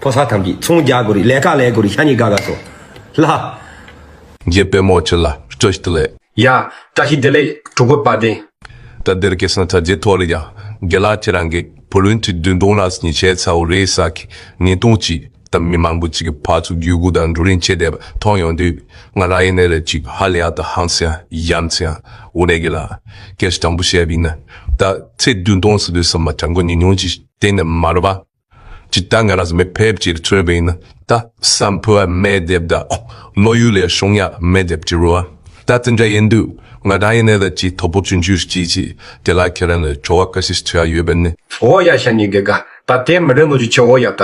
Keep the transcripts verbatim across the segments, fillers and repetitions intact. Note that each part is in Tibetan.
ཕོ་གསར་ཐམས་ཅད་ཚོང་རྒྱག་དགོས་རེད། ལས་ཀ་ལས་དགོས་རེད། ཤ་ཉེ་དགའ་དགའ་སོང་ལ། རྒྱལ་པོའི་མོ་ཁྱོད་ལ་བཀྲ་ཤིས་བདེ་ལེགས། ཡ། བཀྲ་ཤིས་བདེ་ལེགས་གྲོགས་པོ་དཔལ་ལྡན། ད་འདིར་སྐད་སང་ཐ་རྗེས་ཐོག་ལ་ཡ། རྒན་ལགས་ཁྱེད་རང་གིས་བུ་ལོན་ཁྲི་བདུན་སྟོང་ལ་ཉེས་ཆད་ཚ་བོ་རེད་ས་གི་ཉེས་རྡུང་ཅིག་ད་མི་མང་པོ་ཅིག་གི་ཕར་ཚུར་བརྒྱུད་སྐུར་དང་འགྲོ་རིན་ཆད་བསྡད་པ་མཐོང་ཡོང་དུས། ང་རང་ཡིན་ནའི་ལ་ཅིག་ཧ་ལས་ཡག་ད་ཧང་སང་ཡ་ཡ་མཚན་ཡ། འོ་ནས་གི་ལ་སྐད་ཆ་དྲང་པོ་བཤད་པ་ཡིན་ན། ད་ཚེ་བདུན་སྟོང་ཟེར་དུས་ཙམ་པ་དྲང་པོ་ཉུང་ཉུང་ཅིག་གཏན་ནས་མ་རེད་པ། ཇི་ལྟར་ང་རང་ཚོ་མི་ཕལ་ཆེར་མཚོན་པ་ཡིན་ན། ད་བསམ་ཕོད་མེད་སྡེབ་ད་བློ་ཡུལ་ལས་ཤོང་ཡ་མེད་སྡེབ་ཅི་རུ་བ། ད་དེ་འདྲ་ཡིན་དུས་ང་རང་ཡིན་ནའི་ལ་ཅིག་དོ་ཕོག་ཆུང་ཆུང་ཞིག་ཅིག་དེ་ལ་ཁྱེད་རང་ལ་བྲོ་བ་དགའ་ཤོས་ཤིག་ཐོས་ཡ་ཡོད་པ་ནི། འོ་ཡ། ཤ་ཉེ་དགའ་དགའ། ད་དེ་མི་རེད་ནོ་ཅིག་ཆེ། འོ་ཡ། ད་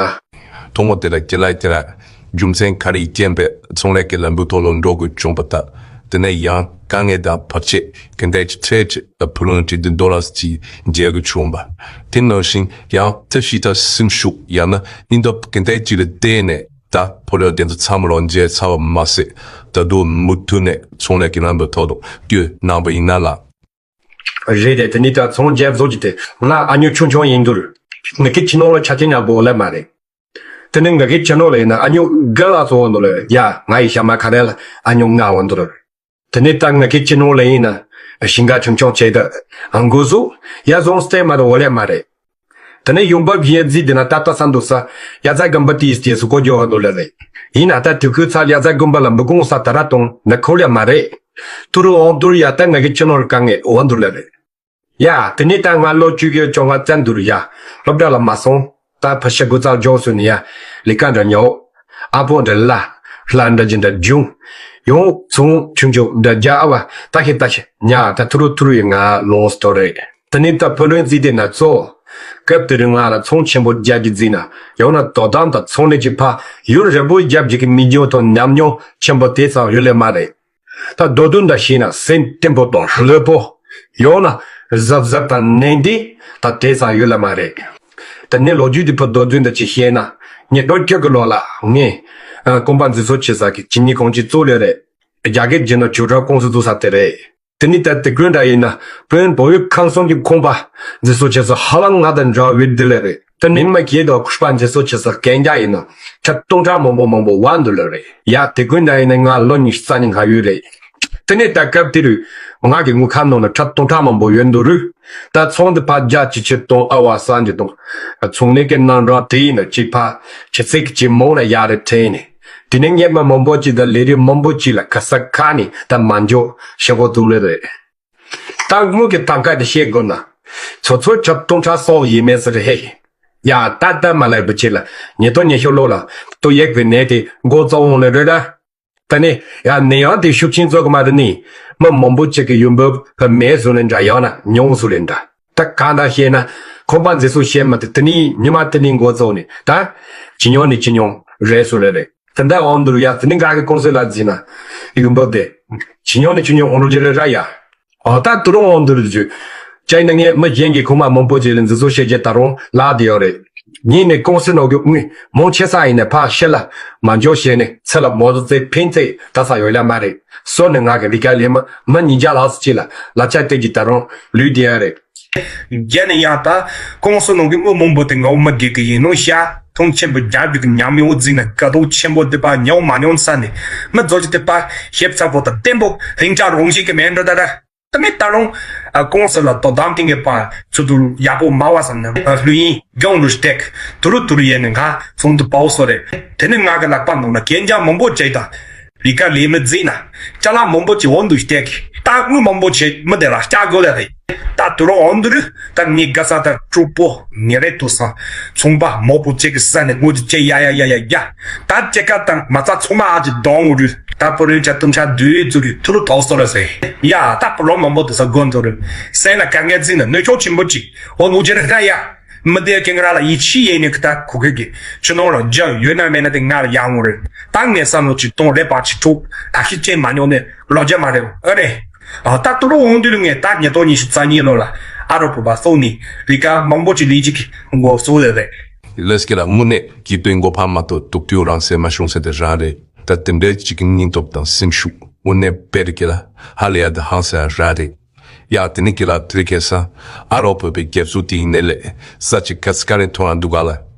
ཐོག་མ་དེ་ལ་ཁྱེད་ལ་ཁྱེད་རང་རྒྱུ་མཚན་ག་རེ་ཡིས་རྐྱེན་པས་ཚོང་ལས་ཀྱི་ལམ་བུ་ཐོག་ལ་འགྲོ་དགོས་བྱུང་པ་དང་། དེ་ནས་ཡང་དཀའ་ངལ་དང་བར་ཆད་ག་འདྲ་ཅིག་འཕྲད་ཅིག་བུ་ལོན་ཁྲི་བདུན་ཌོ་ལར་ཅིག་འཇལ་དགོས་བྱུང་བ། དེ་ནང་བཞིན་ཡང་ཐབས་ཤེས་དང་སེམས་ཤུགས་ཡང་ན་སྙིང་སྟོབས་ག་འདྲ་ཅིག་ལ་བརྟེན་ནས་ད་བུ་ལོན་དེ་ཚོ་ཚང་མ་ལོག་འཇལ་ཚར་བ་མ་ཟད། ད་དུང་མུ་མཐུད་ནས་ཚོང་ལས་ཀྱི་ལམ་བུ་ཐོག་ཏུ་བསྐྱོད་གནང་པ་ཡིན་ན་ལ། རེད་རེད། དེ་ནས་ད་ཚོང་རྒྱག་བཟོ་གི་དེ་ང་ཨ་ཉོ་ཆུང་ཆུང་ཡིན་དུས་ང་གི་ཁྱི་ནང་ལ་ཆ་རྐྱེན་ཡག་པོ་ལས་མ་རེད། དེ་ནས་ང་གི་ཁྱི་ནང་ལ་ཡིན་ན་ཨ་ཉོ་དགུ་ལ་སོང་འདུག་ལ། ཡ། ང་ཡི་ཞྭ་མ་ཁ་རེ་ལ་ཨ་ཉོ་ལྔ་འོང་འདུག་ལ། དེ་ནས་ད་ང་གི་ཁྱི་ནང་ལ་ཡིན་ན་ཞིང་ཁ་ཆུང་ཆུང་བྱས་ད་འགོ་བཟོ་ཡ་བཟོ་སྟེ་མ་རེད། འོ་ལས་མ་རེད། དེ་ནས་ཡོང་འབབ་ཡས་རྫི་དེ་ན་ད་ལྟ་ས་འདུག་ས་ཡ་ཚ་དགོན་པ་དེའི་རྗེས་སུ་བཀོད་རྒྱུ་འོང་འདུག་ལ་རེད། ཡིན་ན་ད་དུས་ཁོས་ཚ་ཡ་ཚ་དགོན་པ་ལ་མི་དགོངས་ས་ད་ར་གཏོང་ན་ཁོ་ལས་མ་རེད། ཐུ་རུ་འོང་དུར་ཡ་ད་ང་གི་ཁྱི་ནང་ལ་དཀའ་ངལ་འོང་འདུག་ལ་རེད། ཡ། དེ་ནས་ད་ང་ལོ་བཅུ་གི་བཅོ་ལྔ་ཙམ་འདུག་ཡ། སློབ་གྲྭ་ལ་མ་སོང་། ད་ཕ་ཤ་དགུ་ཙམ་འཇོག་སོང་ནས་ཡ། ལས་ཀ་འདྲ་ཉོ། ཨ་ཕོ་འདྲ་ལ། ལྷ་འདྲ་ཇི་འདྲ་འབྱུང་། ཡང་ཚོང་ཆུང་ཆུང་འདྲ་རྒྱག་ཨ་བ། ད་ཤི་ད་ཤི་ཉ་ད་ཐུ་རུ་ཐུ་རུ་ཡི་ང་ལོང་སྟོ་རེད། དེ་ནས་ད་བུ་ལོན་རྫི་དེ་ན་ཚོ། སྐབས་དེ་རིང་ང་ལ་ཚོང་ཆེན་པོ་རྒྱག་གི་རྫི་ན་ཡང་ན་དོ་དམ་དང་ཚོང་ལས་ཀྱི་ཕ་ཡུལ་རིལ་པོ་རྒྱབ་ཀྱི་མི་འགྱོ་དང་ཉམས་མྱོང་ཆེན་པོ་དེ་ཙམ་ཡོད་ལེ་མ་རེད། ད་མདོ་དོན་དང་ཤེས་ན་སེམས་བརྟན་པོ་དང་ལྷོད་པོ། ཡང་ན་གཟབ་གཟབ་དང་ནན་ཏན་ད་དེ་ཙམ་ཡོད་ལ་མ་རེད། དེ་ནས་ལོ་རྒྱུས་དེ་ཕུ་མདོ་དོན་དང་ཅི་ཤེས་ན། ཉིས་སྟོང་བཅུ་དགུ་ལོ་ལ་ངས་ཨ་ཀོང་པ་འཛུལ་སོ་བྱེད་ས་གི་ཇི་ནི་ཁོང་ཅི་གཙོ་ལས་རེད། རྒྱ་སྐད་རྒྱུ་ནོར་ཇོ་བྲག་ཀོང་སུ་འཛུལ་ས་དེ་རེད། དེ་ནི་ད་དེ་ཀུན་འདྲ་ཡིན་ན་བོད་བོད་ཡིག་ཁང་གསུམ་གྱི་ཁོང་པ་འཛུལ་སོ་བྱེད་ས་ཧ་ལམ་ང་དང་འདྲ་བའི་དེ་ལས་རེད། དེ་ནི་མ་ཁྱེད་དང་སྐུ་པ་འཛུལ་སོ་བྱེད་ས་གན་རྒྱ་ཡིན་ན་ཁྲབ་སྟོང་ཕྲག་མང་པོ་མང་པོ་བ་འདུག་ལ་རེད། ཡ། དེ་ཀུན་འདྲ་ཡིན་ན་ང་ལོ་ཉི་ཤུ་རྩ་གཉིས་ང་ཡོད་རེད། དེ་ནས་ད་སྐབས་དེ་རུ་ང་གི་དངུལ་ཁང་ནང་ན་ཁྲབ་སྟོང་ཕྲག་མང་པོ་ཡོད་འདུག་རུ། ད་ཚོང་འདི་ཕར་རྒྱ་ཆི་ཆི་གཏོང་ཨ་བ་ས་འདི་གཏོང་། ཚོང་ལས་ཀྱི་རྣམ་གྲངས་དེ་ཡིན་ན་གཅིག་ཕར་ཆི་ཚིག་གཅིག་མང་ལ་ཡ་རེ་ཕྲན་ནས། དེ་ནས་ངས་མི་མང་པོ་གཅིག་དང་ལས་རིགས་མང་པོ་གཅིག་ལ་ཁ་ས་ཁ་ནས་ད་མ་འཇོག་ཤེས་གོ་ཐུག་ལེ་རེད། ད་དངུལ་གྱི་ཐང་ཀ་དེ་བཤད་དགོས་ན། ཚོ་ཚོ་ཁྲབ་སྟོང་ཕྲག་སོགས་ཡིན་མེད་ཟེར་ཧེ། ཡ། ད་ད་མ་ལབ་པ་ཆེ་ལ་ཉིས་སྟོང་ཉི་ཤུ་ལོ་ལ་ཏོ་ཡེག་པའི་ནད་དེ་འགོ་བཙུགས་འོང་ལེ་རེད་ད། ད་ནི་ཡང་ནད་ཡང་དེ་ཤུགས་ཆེན་ཚོགས་ཀྱི་མ་རེད་ནི། མི་མང་པོ་ཅིག་གི་ཡོང་འབབ་བུ་མེད་བཟོ་ལེན་འདྲ་ཡང་ན་ཉུང་བཟོ་ལེན་འདྲ། ད་གང་ལྟར་བཤད་ན་ཁོང་པ་འཛིན་སོ་བཤད་མ་དེ་དེ་ནི་ཉི་མ་དེ་ནི་འགོ་བཙུགས་ནས་ད་ཇེ་ཉུང་ནས་ཇེ་ཉུང་རེད་བཟོ་ལེ་རེད། དེ་འདྲ་འོང་དུས་ཡ་དེ་ནི་ག་གི་ཀུང་སི་ལ་འཛིན་ན་ཡོང་འབབ་དེ་ཇེ་ཉུང་ནས་ཇེ་ཉུང་འོང་རུ་ཇེ་རེ་ར་ཡ། ཨོ་ད་དུ་རུང་འོང་དུ་རུ་ཇུ། ཅའི་ན་ངས་མི་གཞན་གྱི་ཁུག་མ་མང་པོ་ཅིག་ལ་འཛིན་བཟུང་བྱེད་རྒྱུ་ད་རུང་ལག་དེ་ཡོད་རེད། ཉིན་ནས་ཀུང་སི་ནང་གི་དངུལ་མང་ཆེ་ས་ཡིན་ནས་ཕར་ཕྱི་ལ་མ་འཇོག་བྱས་ནས་ཚེ་ལ་མོ་ཟོ་ཚེ་ཕན་ཚེ་ད་ས་ཡོད་ལ་མ་རེད། སོ་ནས་ང་གི་ལས་ཀ་ལས་མི་མི་ཉིས་བརྒྱ་ལྷག་ཙམ་ཅིག་ལ་ལག་ཆ་སྟེར་གྱི་ད་རུང་ལུས་དེ་ཡོད་རེད། རྒྱ་ནས་ཡང་ད་ཀུང་སི་ནང་གི་དངུལ་མང་པོ་དེ་ངའོ་མི་དགེ་གི་ཡིན་ནོ་ཤ་ཐུང་ཆེན་པོ་རྒྱ་རྒྱུ་གི་ཉམས་མྱོང་འཛིན་ན་དགའ་སྡུག་ཆེན་པོ་དེ་པ་ཉོ་མ་ཉོ་ས་ནས་མི་རྫོགས་ཀྱི་དེ་པ་ཞེབ་ཚ་པོ་དང་བརྟན་པོ་ལྷིང་འཇགས་རང་བཞིན་གི་མེད་འགྲོ་ད་ར། ད་མི་ད་རུང་ཨ་ཀུང་སི་ལ་དོ་དམ་བསྟེན་གི་པ་ཚུ་དུ་ཡག་པོ་མ་བ་བསམ་ན་ལྷུ་ཡིན་གྱོང་རུ་སྟེག་དུ་རུ་དུ་རུ་ཡེ་ནས་ང་ཚོང་དུ་པའོ་སོ་རེད། དེ་ནི་ང་གི་ལག་པ་ནང་ལ་གན་རྒྱ་མང་པོ་བྱས་དང་ལས་ཀ་ལས་མི་རྫིས་ན་ཅ་ལག་མང་པོ་ཅིག་འོང་དུ་སྟེག་ད་དངུལ་མང་པོ་ཅིག་མི་དེ་ལ་སྐྱ་དགོས་ལ་རེད། ད་དུ་རུ་འོང་དུ་རུ་ད་ངའི་དགའ་ས་ད་གྲོགས་པོ་ངེ་རེད་དུ་ས་ཚོང་པ་མོ་པོ་ཅིག་གི་ས་ནས་དངུལ་དུ་ཅེ་ཡ་ཡ་ཡ་ཡ་ཡ་ད་ཅེ་ཀ་དང་མ་རྩ་ཚོང་མ་ཨ་ཅི་གདོང་རུ་ད་པུ་རིན་ཆ་ཏུམ་ཆ་དུས་ཚུ་རུ་ཐུ་རུ་ཐོག་སོ་ར་སེ་ཡ་ད་པུ་རོ་མང་པོ་དུ་ས་དགོན་དུ་རུ་སེ་ལ་དཀའ་ངལ་འཛིན་ན་ནུས་ཕྱོགས་ཆེན་པོ་ཅིག་འོ་ནུ་ཅེ་ར་ད་ཡ། མི་སྡེ་ཀེང་ར་ལ་ཡིད་ཆེས་ཡེ་ནས་ཀི་ད་ཁུ་ཁེ་གི་ཆུ་ནང་ལ་འཇའ་ཡོད་ན་མེད་ན་དེ་ང་ལ་ཡང་ངོ་རེད། ད་ངས་བསམ་བློ་ཅིག་གཏོང་རེ་བ་ཅིག་ཐུག་ད་ཤི་ཅན་མ་ཉོ་ནས་ལོ་རྒྱ་མ་རེད་ཨ་རེད། ཨ་ད་ཏུ་རོ་འོང་དུས་ལ་ངས་ད་ཉིས་སྟོང་ཉི་ཤུ་རྩ་གཉིས་ལོ་ལ་ཨ་རོ་པུ་བ་སོང་ནི་རི་ཀ་མང་པོ་ཅིག་ལི་ཅིག་གི་མགོ་སོ་ལེ་རེད། ལས་ཀྱི་ལ་དངོས་གནས་ཀྱི་དོན་མགོ་འཕང་མ་གཏོགས་སྡུག་དུས་རང་སེམས་མ་བྱུང་ཟེར་དེ་རང་རེད། ད་དེ་འདྲའི་ཅིག་གི་སྙིང་སྟོབས་དང་སེམས་ཤུགས་དངོས་གནས་དཔེ་རིགས་ཀྱི་ལ་ཧ་ལས་ཡ་དེ་ཧང་སང་ར་རེད། ཡ་དེ་ནི་ཀི་ལ་དེ་རིང་ཁ་སང་ཨ་རོགས་བོད་པའི་རྒྱལ་སྲུང་དེ་ཡིན་ནའི་ལས་ས་ཆི་ཁ་སི་ཀ་རེ་ཐོང་ར་འདུག་ག་ལ།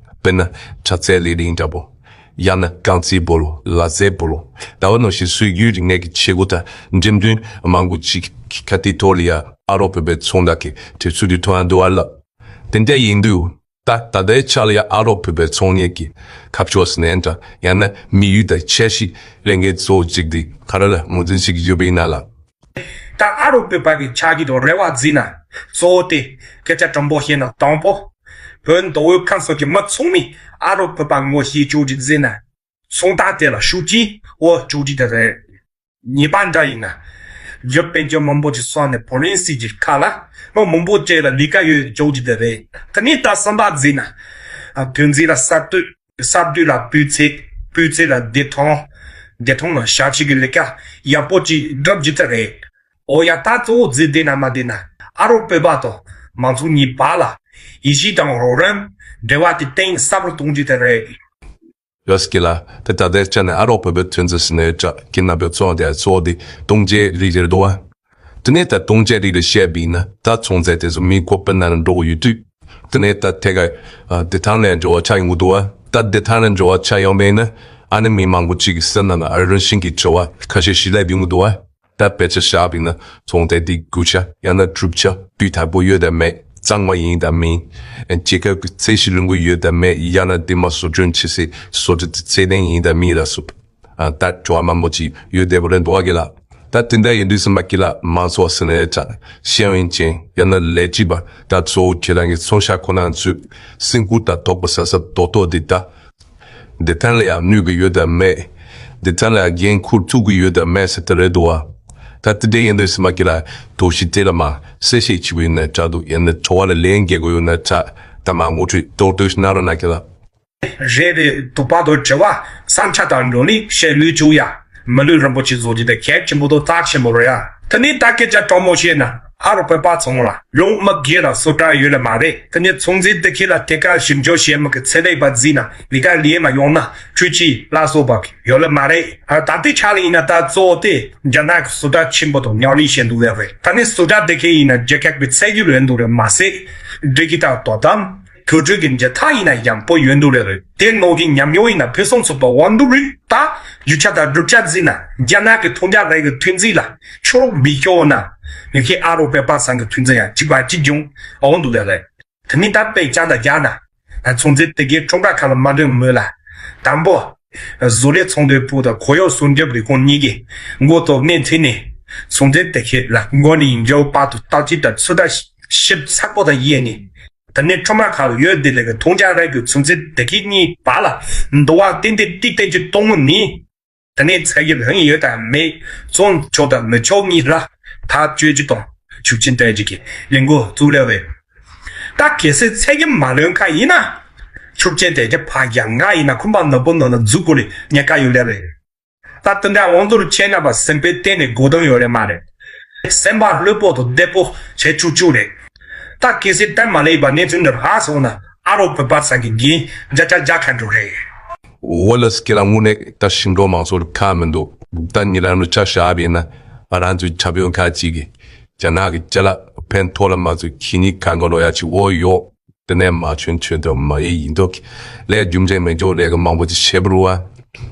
དཔེར་ན་དྲག་རྩལ་ལས་རིགས་འདྲ་པོ། ཡང་ན་རྐང་རྩེད་སྤོ་ལོ། ལག་རྩེད་སྤོ་ལོ། ད་བ་ནང་བཞིན་སོག་རྒྱུའི་རིག་གནས་ཀྱི་བྱེད་སྒོ་དང་འགྲེམས་སྟོན་མང་པོ་ཅིག་གི་ཁ་ཐུག་ཐོག་ལ་ཡ་ཨ་རོགས་བོད་པའི་ཚོང་བདག་གི་དུས་ཚོད་དུ་ཐོན་འདུག་བ་ལ། དེ་འདྲ་ཡིན་དུས། ད་ད་ལྟའི་ཆ་ལ་ཡ་ཨ་རོགས་བོད་པའི་ཚོང་གཉེར་གྱི་ཁ་ཕྱོགས་ཟེར་ནའི་འདྲ། ཡང་ན་དམིགས་ཡུལ་དང་འཆར་གཞི་ལས་འགན་གཙོ་བོ་གཅིག་དེ་ག་རེ་ལ་ངོས་འཛིན་བྱེད་ཀྱི་ཡོད་པ་ཡིན་ན་ལ། ད་ཨ་རོགས་བོད་པ་གི་ཆ་རྒྱུས་དང་རེ་བ་བརྩིས་ན། གཙོ་བོ་དེ་སྐད་ཆ་དྲང་པོ་བཤད་ན་དང་པོ། བོད་མདོ་དབུས་ཁམས་གསུམ་གྱི་མི་ཚང་མས་ཨ་རོགས་བོད་པ་ངོ་ཤེས་ཆོག་ཅིག་བརྩིས་ན། ཚོང་རྟགས་དེ་ལ་ཤུགས་རྐྱེན་འོ་ཆོག་ཅིག་དེ་རེད། ཉེས་པ་འདྲ་ཡིན་ན། རྒྱུ་དཔེ་འཇོག་མང་པོ་ཅིག་སོང་ནས་ཕོ་རིན་སི་གྱི་ཁ་ལ་མི་མང་པོ་ཅིག་ལ་ལས་ཀ་ཡོད་ཆོག་ཅིག་དེ་རེད། དེ་ནས་ད་གསུམ་པ་བརྩིས་ན། ཨ། ཐོན་རྫས་ལ་གསར་གཏོད། གསར་གཏོད་ལ་སྤུས་ཚད། སྤུས་ཚད་ལ་བདེ་ཐང་། བདེ་ཐང་ལ་ཞབས་ཕྱི་གི་ལས་ཀ་ཡག་པོ་ཅིག་སྒྲུབ་རྒྱུ་དེ་རེད། འོ་ཡ། ད་གཙོ་བོ་བརྩིས་བསྡད་ན་མ་བསྡད་ན་ཨ་རོགས་བོད་པ་དང་མང་ཚོགས་གཉིས་བར་ལ་ཡིད་ཆེས་དང་རོགས་རམ་འབྲེལ་བ་དེ་གཏིང་ཟབ་རུ་གཏོང་རྒྱུ་དེ་རེད། ཡོད་སྐད་ལ། དེ་ད་ལྟའི་ཆ་ནས་ཨ་རོགས་བོད་པའི་ཐོན་རྫས་ཟེར་ནའི་འདྲ། ཁྱེད་རྣམ་པས་བཙོང་དེ་གཙོ་བོ་དེ་སྟོང་ཆའི་རིགས་རེད་འདུག་བ། དེ་ནས་ད་སྟོང་ཆའི་རིགས་ལ་བཤད་པ་ཡིན་ན། ད་ཚོང་རྫས་དེ་ཚོ་མི་ཁོ་པའི་ནང་ལ་འགྲོ་གི་ཡོད་དུས། དེ་ནས་ད་ཐད་ཀར་ཨ་བདེ་ཐང་ལ་འབྲེལ་བ་ཆགས་ཡོང་གི་འདུག་བ། ད་བདེ་ཐང་ལ་འབྲེལ་བ་ཆགས་ཡོང་བ་ཡིན་ན། ཨ་ནི་མི་མང་པོ་ཅིག་གི་སེམས་ནང་ལ་རང་བཞིན་གྱིས་དྲི་བ་ཁ་ཤས་ཤིག་སླེབས་ཡོང་གི་འདུག་བ། ད་དཔེ་ཆ་བཞག་པ་ཡིན་ན། ཚོང་རྫས་འདི་དགོས་ཆ་ཡང་ན་གྲུབ་ཆ་སྤུས་དག་པོ་ཡོད་དམ་མེད། གཙང་མ་ཡིན་དམ་མིན། རྒྱལ་ཁབ་ཀྱི་ཚད་གཞི་ལོན་གྱི་ཡོད་དམ་མེད། ཡང་ན་འདི་མ་བཟོ་སྐྲུན་བྱེད་སའི་བཟོ་གྲྭ་དེ་ཚད་ལྡན་ཡིན་དམ་མིན་ལ་སོགས། ཨ། ད་དྲི་བ་མང་པོ་ཅིག་ཡོད་བསྡད་པ་རེད་འདུག་བ་གི་ལ། ད་དེ་འདྲ་ཡིན་དུས་ཙམ་པ་གི་ལ་མང་ཚོགས་ཟེར་ནའི་འདྲ། ཤེས་ཡོན་ཅན་ཡང་ན་ལས་བྱེད་པ། ད་གཙོ་བོ་ཁྱེད་རང་གི་ཚོང་ཤག་ཁོ་ན་ཚོས་སེམས་ཁུར་དང་དོགས་པ་ཟ་ཟ་དོག་དོག་འདི་ད། བདེ་ཐང་ལ་ཡང་གནོད་ཀྱི་ཡོད་དམ་མེད། བདེ་ཐང་ལ་ཡང་འགན་འཁུར་ཐུབ་ཀྱི་ཡོད་དམ་མེད་ཟེར་དེ་རེད་འདུག་བ། ད་དེ་འདྲ་ཡིན་དུས་ཙམ་པ་གི་ལ་དོགས་གཞི་དེ་ལ་མ་གསལ་བཤད་བྱེད་དགོས་ཡོད་ན་འདྲ་འདུག་ཡང་ན་དྲི་བ་ལ་ལན་འགེལ་དགོས་ཡོད་ན་འདྲ། ད་མ་ངོ་སྤྲོད་མདོར་བསྡུས་ཤིག་གནང་རོགས་གནང་གི་ལ། རེད་རེད། དོགས་པ་དང་དྲི་བ་བསམ་འཆར་དང་བགྲོ་གླེང་བྱེད་ལུས་བཅུག་ཡ། མི་ལུས་རིན་པོ་ཆེ་བཟོ་རྒྱུ་དེ་གལ་ཆེན་པོ་དང་རྩ་ཆེན་པོ་རེད་ཡ། དེ་ནས་ད་སྐད་ཆ་དྲང་མོ་བཤད་ན་ཨ་རོགས་བོད་པ་ཚོ་ལ་ཡོང་མི་སྒེར་ལ་བཟོ་གྲྭ་ཡོད་ལེ་མ་རེད། དེ་ནས་ཚོང་རྫས་འདི་གས་ལ་ཐད་ཀར་ཞིབ་འཇུག་བྱེད་མི་གི་ཚད་ལས་པ་བརྩིས་ན་ལས་ཀ་ལས་མ་ཡོང་ན་འཕྲུལ་ཆས་ལ་སོགས་པ་ཡོད་ལེ་མ་རེད། ཨ། ད་ལྟའི་ཆ་ལ་ཡིན་ན་ད་གཙོ་བོ་དེ་རྒྱ་ནག་གི་བཟོ་གྲྭ་ཆེན་པོ་དང་མཉམ་ལས་བྱེད་འདུག་ལེ་རེད། ད་ནས་བཟོ་གྲྭ་འདི་གས་ཡིན་ན་རྒྱལ་ཁབ་ཀྱི་ཚད་ཡོད་ལོན་འདུག་རེད་མ་ཟད་སྒྲིག་གི་དང་དོ་དམ། བོད་ཕྲུག་གི་འཇོན་ཐང་ཡིན་ན་ཡང་པོ་ཡོད་འདུག་ལེ་རེད། དེ་ནང་གི་ཉམས་མྱོང་ཡིན་ན་ཕུན་སུམ་ཚོགས་པ་འོང་འདུག་རེད། ད་རྒྱུ་ཆ་དང་བསྒྲུབ་བྱ་བརྩིས་ན་རྒྱ་ནག་གི་མཐོང་རྒྱ་རང་གི་ཐོན་རྫས་ལ་ཕྱོགས་མི་ཤོར་ན་ངེད་ཀྱི་ཨ་རོགས་བོད་པ་ཚང་གི་ཐོན་རྫས་ཡང་གཅིག་པ་གཅིག་རྐྱང་འོང་འདུག་ལེ་རེད། དེ་མིན་ད་དཔེ་ཅང་དང་རྒྱ་ན་ཚོང་རྫས་དེ་གའི་ཁྲོམ་ར་ཁག་ལ་མ་འདོན་མོད་ལ། དང་པོ། བཟོ་ལས་ཚོང་དོན་པུའུ་དང་ཁོར་ཡུག་སྲུང་སྐྱོབ་ལས་ཁུངས་གཉིས་ཀྱིས་མགོ་ཐོག་སྣེ་ཁྲིད་ནས་ཚོང་རྫས་དེ་གའི་ལ་མགོ་ནས་ཡིན་འཇོག་བར་དུ་བརྟག་དཔྱད་དང་ཚོད་ལྟ་ཞིབ་ཚགས་པོ་དང་ཡས་ནས། དེ་ནས་ཁྲོམ་ར་ཁག་ལ་ཡོད་བསྡད་ལས་ཀྱི་མཐོང་རྒྱ་རང་གི་ཚོང་རྫས་དེ་གའི་གཉིས་བར་ལ་འདུ་བ་ཏན་ཏན་ཏིག་ཏན་ཅིག་གཏོང་ངོ་ནི། དེ་ནས་ཚད་ཡོད་ཡོད་དང་མེད་བཙོང་ཆོག་དང་མི་ཆོག་གཉིས་ལ་ཐག་གཅོད་རྒྱུ་དང་ཤུགས་རྐྱེན་སྤྲད་རྒྱུ་གི་ལས་འགུལ་བཙུགས་ལེ་རེད། ད་གལ་སྲིད་ཚད་ཡོད་མ་ལོན་ཁ་ཡིན་ན་ཤུགས་རྐྱེན་སྤྲད་རྒྱུ་ཕར་རྒྱབ་ང་ཡིན་ན་ཁང་པ་ནག་པོ་ནང་ལ་འཛུལ་དགོས་ལེ་ཉེན་ཁ་ཡོད་ལེ་རེད། ད་དེ་འདྲ་འོང་དུས་ཁྱེད་རྣམ་པ་སེམས་པའི་གཏིང་ནས་དགོས་དོན་ཡོད་རེད་མ་རེད། སེམས་པ་ལྷོད་པོ་དང་བདེ་པོ་བྱེད་ཆོག་ཆོག་རེད། ད་གལ་སྲིད་དེ་མ་ལེགས་པ་གནས་ཚུལ་འདི་རག་སོང་ན་ཨ་རོགས་བོད་པ་ཚང་གི་འགན་འཇལ་ཆ་རྒྱག་ཁ་འགྲོ་རེད། འོ་ལགས་སོ། ཁྱེད་རང་དངོས་གནས་ད་ཞིང་འབྲོག་མང་ཚོགས་ཁག་མི་འདུག་ད་ཉིད་རང་ལ་ཆ་བཞག་པ་ཡིན་ན་ང་རང་ཚོའི་འཁྲབ་ཡོང་ཁག་ཅིག་གིས་རྒྱ་ནག་གི་ཅ་ལག་ཕན་ཐོགས་ལ་མ་ཚུད་གད་སྙིགས་གང་ག་ལོ་ཡ་ཅིག་འོ་ཡོད། དེ་ནས་མ་བྱོན་བྱོན་དང་མ་ཡེ་ཡིན་མདོག་གི་ལས་རྒྱུ་འབྲས་མི་འཇོག་ལས་ཀ་མང་པོ་ཅིག་བྱེད་པ་རུ་བ།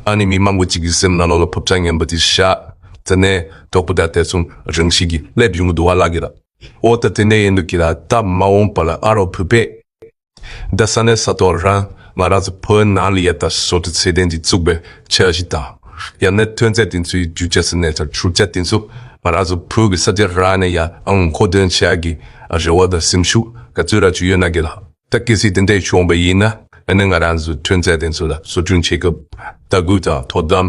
ཨ་ནི་མི་མང་པོ་ཅིག་གི་སེམས་ནང་ལོགས་ལ་ཕོ་བྲང་ངན་པ་ཅིག་བཞག་དེ་ནས་དོག་པོ་དང་དེ་ཚོ་རང་བཞིན་གྱིས་སླེབས་ཡོང་གི་འདུག་བ་ལགས་ཀྱི་ར། འོ་ད་དེ་འདྲ་ཡིན་དུས་ཀྱི་ལ་ད་མ་འོངས་པ་ལ་ཨ་རོགས་བོད་པས་ད་ས་གནས་ས་ཐོག་རང་ང་རང་ཚོ་བོད་ནང་ལ་ཡ་ད་བཟོ་གྲྭ་ཚད་ལྡན་ཅིག་བཙུགས་པའི་འཆར་གཞི་དང་། ཡང་ན་ཐོན་རྫས་དེ་ཚོའི་རྒྱུ་ཆ་ཟེར་ནས་ད་གྲུབ་ཆ་དེ་ཚོ་ང་རང་ཚོ་བོད་ཀྱི་ས་ཆ་རང་ནས་ཡ་ཨང་མཁོ་འདོན་བྱེད་ཡག་གི་རེ་བ་དང་སེམས་ཤུགས་ག་ཚོད་ར་ཅིག་ཡོད་ན་གི་ལ། ད་གལ་སྲིད་དེ་འདྲ་བྱུང་བ་ཡིན་ན་ཨ་ནི་ང་རང་ཚོའི་ཐོན་རྫས་དེ་ཚོ་ལ་བཟོ་སྐྲུན་བྱེད་སྐབས་ལྟ་སྐུལ་དང་དོ་དམ།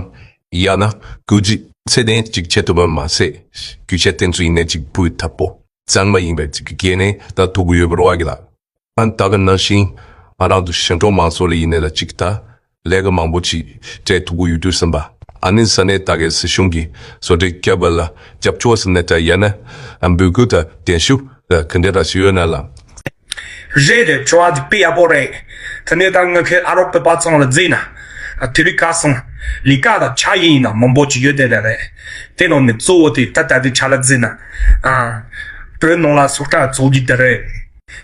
ཡང་ན་སྐུལ་ཁྲིད་ཚད་ལྡན་ཅིག་བྱེད་ཐུབ་པ་མ་ཟད། རྒྱུ་ཆ་དེ་ཚོ་ཡིན་ནའི་ཅིག་སྤུས་དག་པོ་གཙང་མ་ཡིན་པའི་ཅིག་གི་སྒོ་ནས་ད་ཐུག་གི་ཡོད་པ་རེད་བ་གི་ལ། ཨ་ནི་ད་ག་ནང་བཞིན་ང་རང་ཚོ་ཞིང་འབྲོག་མང་ཚོགས་ལ་ཡིན་ནའི་ལ་ཅིག་ད་ལས་ཀ་མང་པོ་ཅིག་སྤྲད་ཐུབ་ཀྱི་ཡོད་དུས་ཙམ་པ། ཨ་ནི་ས་གནས་ད་གའི་སྲིད་གཞུང་གིས་བཟོ་གྲྭ་བརྒྱབ་པ་ལ་རྒྱབ་སྐྱོར་ཟེར་ནའི་འདྲ། ཡང་ན་འབོད་སྐུལ་དང་གདན་ཞུ་ག་འདྲ་ར་ཞིག་ཡོད་ན་ལ། རེད་རེད། དྲི་བ་འདི་དཔེ་ཡག་པོ་རེད། དེ་ནས་ད་ངས་ཁྱེད་ཨ་རོགས་བོད་པ་ཚང་ལ་བརྫིས་ན། དེ་རིང་ཁ་སང་ལས་ཀ་དང་ཕྱག་ཡིན་ན་མང་པོ་ཅིག་ཡོད་དེ་རེད་རེད། དེ་ནང་ནས་གཙོ་བོ་དེ་ད་ལྟ་དེ་ཆ་ལ་བརྫིས་ན། ཨ། བོད་ནང་ལ་བཟོ་གྲྭ་བཙུགས་རྒྱུ་དེ་རེད།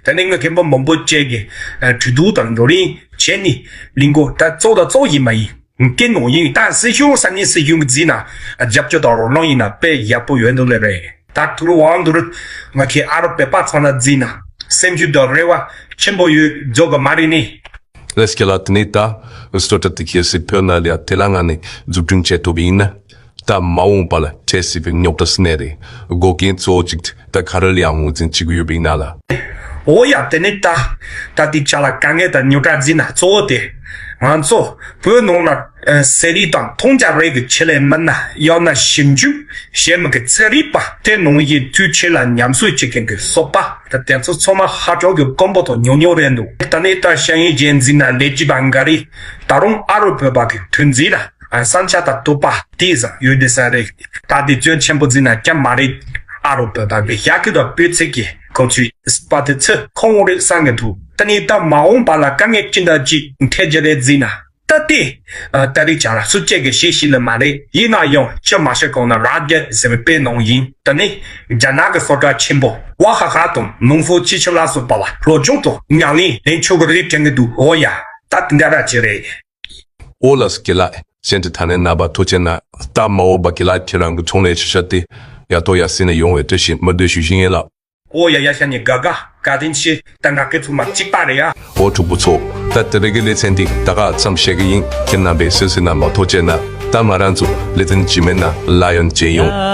དེ་ནས་ངས་མཁན་པོ་མང་པོ་བཅས་ཀྱིས་གྲོས་བསྡུར་དང་བགྲོ་གླེང་ བྱས་ནས་ལིང་གོ་ད་གཙོ་དང་གཙོ་ཡིན་མ་ཡིན། སྐད་ནང་ཡིན་ད་སྲིད་གཞུང་ས་གནས་སྲིད་གཞུང་གི་རྫིས་ན་རྒྱབ་སྐྱོར་དང་རོགས་རམ་ཡིན་ན་དཔེ་ཡག་པོ་ཡོད་འདུག་ལེ་རེད། ད་ཐུག་རུ་དབང་འདུག་རུ་ང་ཁྱེད་ཨ་རོ་བོད་པ་ཚང་ན་རྫིས་ན་སེམས་ཤུགས་དང་རེ་བ་ཆེན་པོ་ཡོད་རྫོགས་གི་མ་རེད་ནི། ལས་ཀྱི་ལ་དེ་ནས་ད་སོ་ཏྲ་དེ་ཁྱེད་སྲིད་བོད་ན་ལ་དེ་ལ་ང་ནས་འཛུགས་སྐྲུན་བྱེད་ཐུབ་ཡིན་ན། ད་མ་འོངས་པ་ལ་འཕྲད་སྲིད་པའི་རྙོག་དྲ་སེལ་ནས་རེད། འགོག་རྐྱེན་གཙོ་བོ་གཅིག་ད་ག་རེ་ལ་ཡང་ངོས་འཛིན་བྱེད་ཀྱི་ཡོད་པའི་ནང་ལ། འོ་ཡ་དེ་ནི་ད་ད་དེ་ཆ་ལ་དཀའ་ངལ་དང་རྙོག་དྲ་འཛིན་ན་གཙོ་བོ་དེ་ང་ཚོ་བོད་ནང་ལ་ཨ་ཟས་རིགས་དང་མཐོང་རྒྱ་རིགས་ཀྱི་ཆེད་ལས་མིན་ན་ཡང་ན་ཞིབ་འཇུག་བྱེད་མི་གི་ཚན་རིག་པ་དེ་ནང་བཞིན་དུས་ཆེད་ལ་ཉམས་གསོ་བྱེད་མཁན་གྱི་གསོ་པ་ད་དེ་ཚོ་ཚང་མ་ཧ་ཅང་གི་དཀོན་པོ་དང་ཉུང་ཉུང་རེད་འདུག་ད་ནི་ད་ཤེས་ཡོན་ཅན་འཛིན་ན་ལས་བྱེད་པ་འགའ་རེ་ད་རུང་ཨ་རོ་བོད་པ་གི་ཐོན་རྫས་ལ་ཨ་བསམ་འཆར་དང་དོགས་པ་དེ་ཙམ་ཡོད་དེ་ས་རེད། ད་དེ་སྐྱོན་ཆེན་པོ་འཛིན་ན་ཀྱང་མ་རེད། ཨ་རོ་བོད་པ་གི་ཞྭ་ཁུ་དང་སྤོས་ཚེ་གི་ཁོང་ཚོའི་པ་དེ་ཚོ་ཁོང་རེད་བསམ་གི་འདུག་ད་ནི་ད་མ་འོངས་པ་ལ་དཀའ་ངལ་ཅི་འདྲ་ཅིག་འཕྲད་རྒྱུ་རེད་འཛིན་ན་ད་དེ་ད་རེས་ཆ་ལ་སུ་གཅིག་གི་ཤེས་ཤེས་ལ་མ་རེད། ཡིན་ན་ཡང་ཅི་མ་ཤེས་གོང་ན་རང་རྒྱལ་ཟེར་བའི་དཔེ་ནང་བཞིན་ད་ནི་རྒྱ་ནག་གི་སོ་ཏྲ་ཆེན་པོ་ཝ་ཧ་ཧ་དང་ནང་སོ་ཆི་ཆི་ལ་སོགས་པ་ལ་སློབ་སྦྱོང་དང་ཉམས་ལེན་ལེན་ཆོག་གི་རེད་དྲན་གི་འདུག་འོ་ཡ་ད་དེ་འདྲ་ར་ཅི་རེད། ཨོ་ལགས་སོ་དགེ་ལགས་གཞན་གྱི་ཐ་སྙད་རྣམ་པ་ཐུགས་རྗེ་གནང་། ད་མ་འོངས་པ་དགེ་ལགས་ཁྱེད་རང་གི་ཚོང་ལས་ཤེས་བྱ་དེ་ཡག་ཐོག་ཡར་སེང་ནས་ཡོང་བའི་བཀྲ་ཤིས་སྨོན་འདུན་ཞུ་བཞིན་ཡིན་ལགས། ཨོ་ཡ་ཡ་ཤ་ཉེ་དགའ་དགའ་བཀའ་དྲིན་ཆེ། ད་ང་སྐད་ཚོ་མ་གཅིག་པ་རེད་ཡ། ཨོ་ཕྲུ་གུ་ཚོ། ད་དེ་རིང་གི་ལེ་ཚན་འདི་ད་ག་ཙམ་བཤད་གི་ཡིན། ཁྱེད་རྣམ་པས་གསན་གཟིགས་གནང་བ་ཐུགས་རྗེ་གནང་། ད་ང་རང་ཚོ་ལེ་ཚན་རྗེས་མའི་ནང་ལ་ཡང་མཇལ་ཡོང་།